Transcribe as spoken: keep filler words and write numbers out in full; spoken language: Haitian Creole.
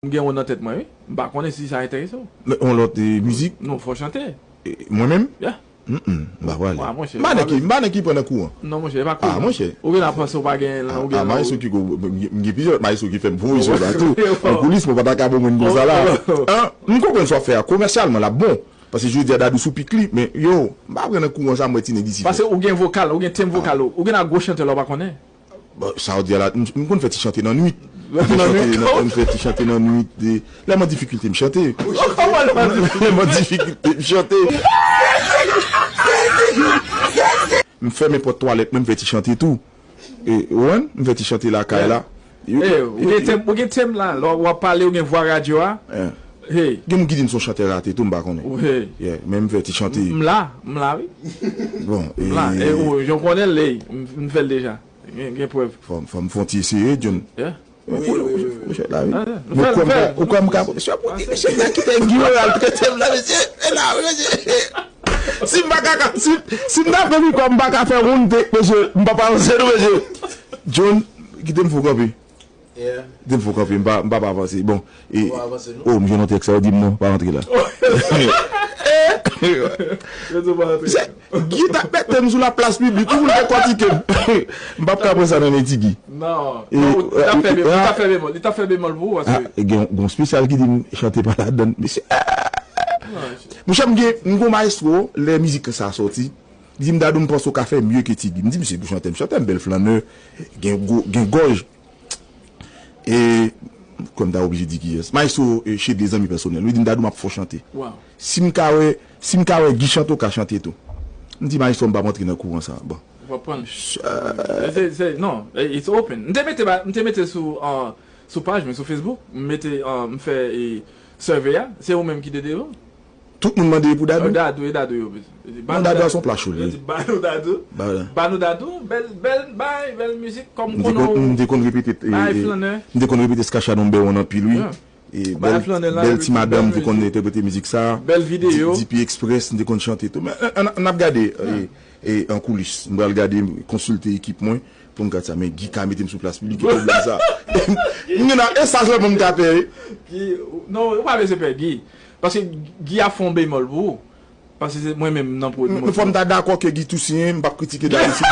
M gen yon nan tèt mwen, wi. M pa konnen si sa enterese w. Men yon lòt eh, mizik, Non, fò chante. eh, mwen menm? Yeah. Mm, mm, m pa prale. Wa, monchè, M pa pa nan ki, bezwen. M pa nan ki pran nan kouran. Non, monchè, e pa Ah, kou. monchè. Ou gen la panse ou pa gen lan, ou Ah, gen lan. Maestro ki go, m gen m gen plizyè Maestro ki fè m pwomosyon la tou. Oh. An koulis, mwen pa ta ka bon moun konsa la. Oh. An, m konprann sa w ap fè a, komèsyalman, l ap bon. Paske jodi a Dadou sou pik li, men yo, m pa pran nan kouran sa, m wè ti nèg isi. Paske ou gen vokal, ou gen tem vokal, ou gen a gwo chantè la ou pa konnen. Bon, sa w di a la, m m konn fè ti chante nan nwit. M fè Nan chante nwit. nan- m fè ti chante nan nwit. De, lè m an difikilte, m chante. Kòman l pa di? Lè m an difikilte, m chante. M fèmen pòt twalèt mwen, m fè ti chante tou. E, ou konprann? M fè ti chante lakay la. Eh, ou gen tem, ou gen tem la, lè w ap pale, ou gen vwa radyo a. Eh. Hey. Gen moun ki di m se yon chantè rate tou, m pa konnen. Ou hey. Yeah, men m fè ti chante. M la, m la, wi. Bon, M la. E ou, jan w konnen l, hey, m m fè l deja. Gen, gen prèv. Fò, fò m fè yon ti eseye, John. Yeah. Wi, wi, wi, wi, la, wi. Ah, yeah. Men Fè l, kòm fè ka- l. Ou kòm ka, mesye, mesye, la kite Guy Royal trete m la, mesye. E la, wi, mesye. Si m pa ka, si, si m ta fè wi kòm m pa ka fè woun, te, mesye, m pa pa avanse, nou, mesye. John, kite m fou kanpe. Yeah. Kite m fou kanpe, m pa, m pa pa avanse. Bon, e, Ou pa avanse, non? Oh, m jwenn yon tèks, sa w di m non, pa rantre la. Yo di w pa rantre. Se, Guy t ap mete m sou laplas piblik, wi, pou l dekòtike m. M p ap ka pran sa nan men ti Guy. Non, E, non, ou- li t ap fè e, bemòl, li t ah. ap fè bemòl, li t ap fè bemòl pou ou, Ah, paske gen yon- gen yon spesyal ki di m chante pa ladann, mesye. Ah! Monchè, m gen, m gon maestro, lè mizik sa sòti, li di m, Dadou, m panse w ka fè mye ke ti Guy. M di, misye, pou chantè, m chantè, m bèl flannè, gen gwo, gen gòj. E, kòm ta oblije di kiyès. Maestro, e, Chede, zanmi pèsonèl, li di m, Dadou, m ap fè w chante. Wow. Si m ka wè, si m ka wè Guy chante, w ka chante tou. M di, maestro, m p ap antre nan kouran sa. Bon. Ou pa pran. Se, se, non, it's open. M te mete, ba- m te mete sou, uh, sou paj mwen, sou Facebook, m mete, uh, m fè e, survey a, se ou menm ki te devan. Tout moun mande pou Dadou. Dadou, e Dadou yo bezwen. Non, Dadou a son pla cho, li. Yo di, ba nou Dadou. Ba, Ba nou Dadou, bèl, bèl bay, bèl mizik, kòm m te konnen konn, m w. te konn repete, e, Bay e, flannè. M te konn repete Skacha Nonbè One anpil, wi. Yeah. E Bay bèl, flannè la, bèl repete ti madanm bèl te konn mizik. Entèprete mizik sa. Bèl videyo. D P Express, m te konn chante tou. Men, an, an, n ap gade, e, e, an koulis. M pral gade, konsilte ekip mwen, pou m gade sa. Men Guy ka mete m sou plas piblik, ki pwoblèm sa? M gen nan, e sa sèlman m ka pè, wi. Guy, non, ou pa bezwen pè Guy. Paske Guy ap fè yon bemòl pou ou. Paske se mwen menm nan pwodui. Men fò m ta dakò ke Guy Toussaint, m p ap kritike Dadou si.